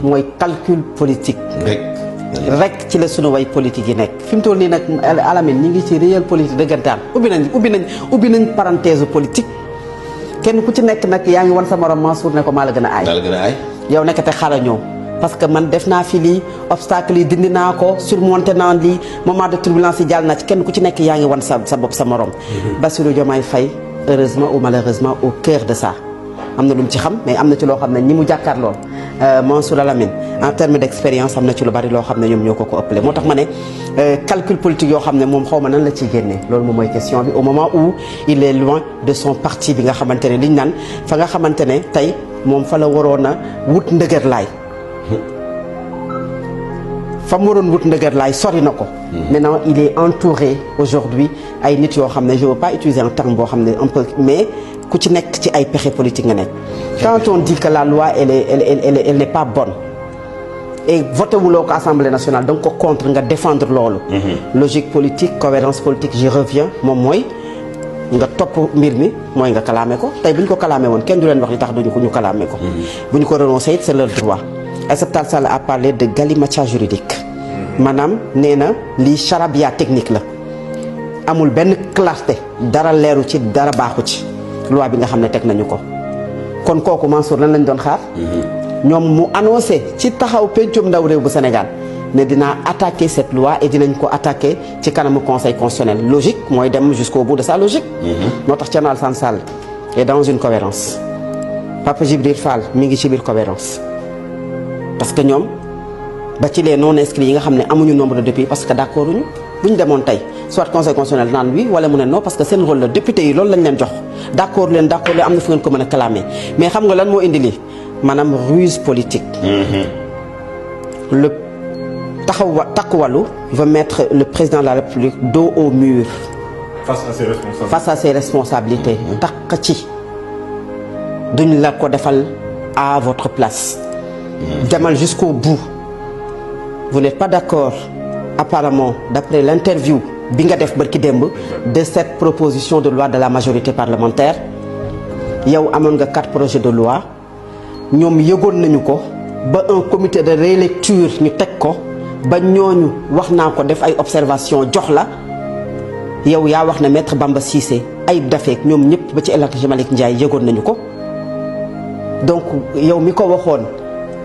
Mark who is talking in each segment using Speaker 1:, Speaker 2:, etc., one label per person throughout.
Speaker 1: mooy calcul politique. rek ci la sunu way politique yi nekk fi mu toll nii nag Alamine ñi ngi ci réel politique dëggantaan ubbi nañ parenthèse politique kenn ku ci nekk nag yaa ngi wan sa morom Mansour ne ko maa la gën a aay. yow nekkate xarañoo parce que man def naa fi lii obstacle yi dindi naa ko surmonté naa lii moment de turbulence yi jàll naa ci kenn ku ci nekk yaa ngi wan sa bopp sa morom. Bassirou Diomaye Faye heureusement ou malheureusement au cœur de ça am na lu mu ci xam mais am na ci loo xam ne ñi mu jàkkaar lool Mansour Alamine en terme d' expérience am na ci lu bari loo xam ne ñoom ñoo ko ëppale moo tax ma ne calcul politique yoo xam ne moom xaw ma nan la ciy génnee loolu moom mooy question bi au moment où il est loin de son parti bi nga xamante ne liñ naan fa nga xamante ne tey moom fa la waroon a wut ndëgër laay fa mu waroon wut ndëgër laay sori na ko. maintenant il est entouré aujourd'hui ay nit yoo xam ne je veux pas utiliser un terme boo xam ne un peu mais ku ci nekk ci ay pexe politique nga nekk. quand on dit que la loi elle n'est pas bonne et voté wuloo ko assemblée nationale donc ko contre nga défendre loolu. logique politique cohérence politique j'y reviens moom mooy nga topp mbir mi mooy nga kalaame ko tey bu ñu ko kalaame woon kenn du leen wax li tax duñu ko ñu kalaame ko. bu ñu ko renoncé it c'est leur droit. Aïssata Tall Sall a parlé de galimatia juridique maanaam nee na lii charabia technique la amul benn clarté dara leeru ci dara baaxu ci loi bi nga xam ne teg nañu ko kon kooku Mansour lan lañ doon xaar ñoom mu annoncé ci taxaw pencum ndaw réew bu Sénégal ne dinaa attaquer cette loi et dinañ ko attaquer ci kanamu conseil constitutionnel logique mooy dem jusqu'au bout de sa logique moo tax Thierno Alassane Sall est dans une cohérence Papa Djibril Fall mi ngi ci biir cohérence parce que ñoom ba ci les non inscrits yi nga xam ne amuñu nombre de députés parce que d'accord uñu bu ñu demoon tey soit conseil constitutionnel naan oui wala mu ne non parce que seen rôle la député yi loolu lañ leen jox d'accord leen am na fu ngeen ko mën a clamer mais xam nga lan moo indi lii maanaam ruse politique. le Takku Wallu veut mettre le président de la République dos au mur. face à ses responsabilités. takk ci duñ la ko defal à votre place. demal jusqu'au bout. vous n'êtes pas d'accord apparemment d'après l'interview bi nga def barki démb de cette proposition de loi de la majorité parlementaire yow amoon nga 4 projets de loi ñoom yëgoon nañu ko ba un comité de relecture ñu teg ko ba ñooñu wax naa ko def ay observation jox la yow yaa wax ne maître Bamba Cissé Ayib Daffé ñoom ñëpp ba ci El Hadji Malick Ndiaye yëgoon nañu ko donc yow mi ko waxoon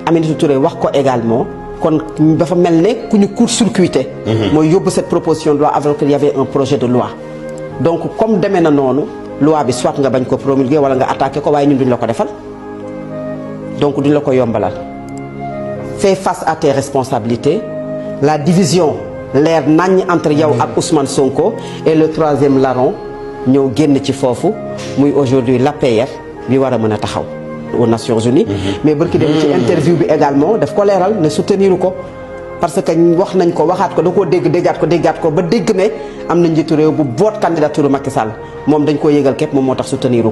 Speaker 1: Aminata Touré wax ko également kon dafa mel ne ku ñu court-circuité mooy yóbbu cette proposition de loi alors qu'il y avait un projet de loi donc comme demee na noonu loi bi soit nga bañ ko promulguer wala nga attaqué ko waaye ñun duñ la ko defal donc duñ la ko yombalal fais face à tes responsabilités la division leer nañ entre yow ak Ousmane Sonko et le 3e larron ñëw génn ci foofu muy aujourd'hui l'APR bi war a mën a taxaw aux Nations Unies mais barki dem ci interview bi également daf ko leeral ne soutenir ko parce que wax nañ ko waxaat ko da koo déggaat ko ba dégg ne am na njiitu réew bu vote candidature Macky Sall moom dañ koo yëgal képp moom moo tax soutenir ko